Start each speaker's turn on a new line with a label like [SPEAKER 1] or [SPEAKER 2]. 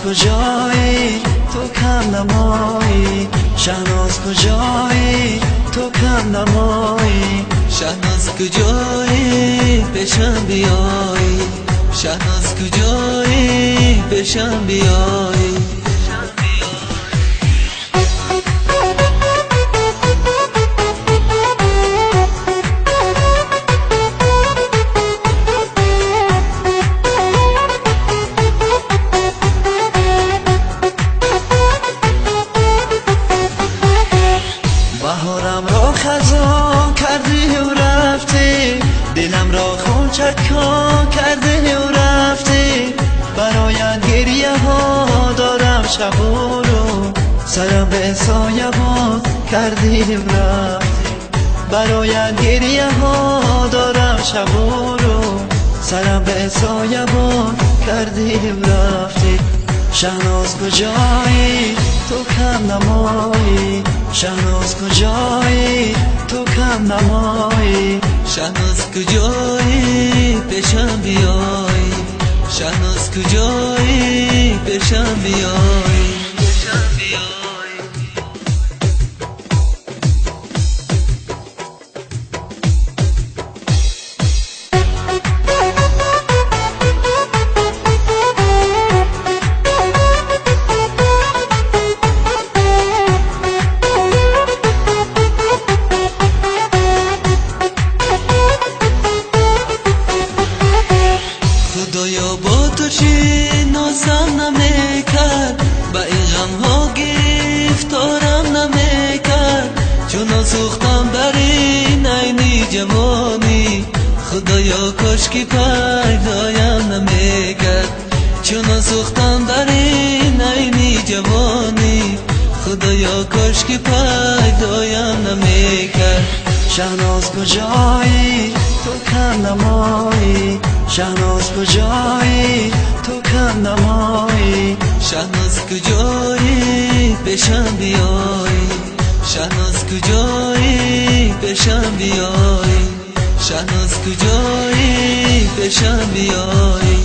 [SPEAKER 1] کجایی تو کم نمایی، شهناز کجایی تو کم نمایی،
[SPEAKER 2] شهناز کجایی پیشم بیایی، شهناز کجایی پیشم بیایی.
[SPEAKER 1] بهارم را خزان کردی و رفتی، دلم را خونچکا کرده و رفتی، برایت گریه ها دارم شب و رو، سرم به سایبان کردی و رفتی، برایت گریه ها دارم شب و رو، سرم به سایبان کردی و رفتی. شهناز کجایی تو کم نمایی، شهناز کجایی تو کم نمایی،
[SPEAKER 2] شهناز کجایی پیشم بیایی، شهناز کجایی پیشم بیایی. خدایا با تو شناسم نمیکرد، به این غمها گرفتارم نمیکرد، چون سوختم در این عینی جوانی، خدایا کاش که پیدایم نمیکرد، چون سوختم در این عینی جوانی، خدایا کاش که پیدایم نمیکرد.
[SPEAKER 1] شهناز کجایی تو کم نمایی، شهناز کجایی تو کم نمایی،
[SPEAKER 2] شهناز کجایی پیشم بیایی، شهناز کجایی پیشم بیایی، شهناز کجایی پیشم بیایی.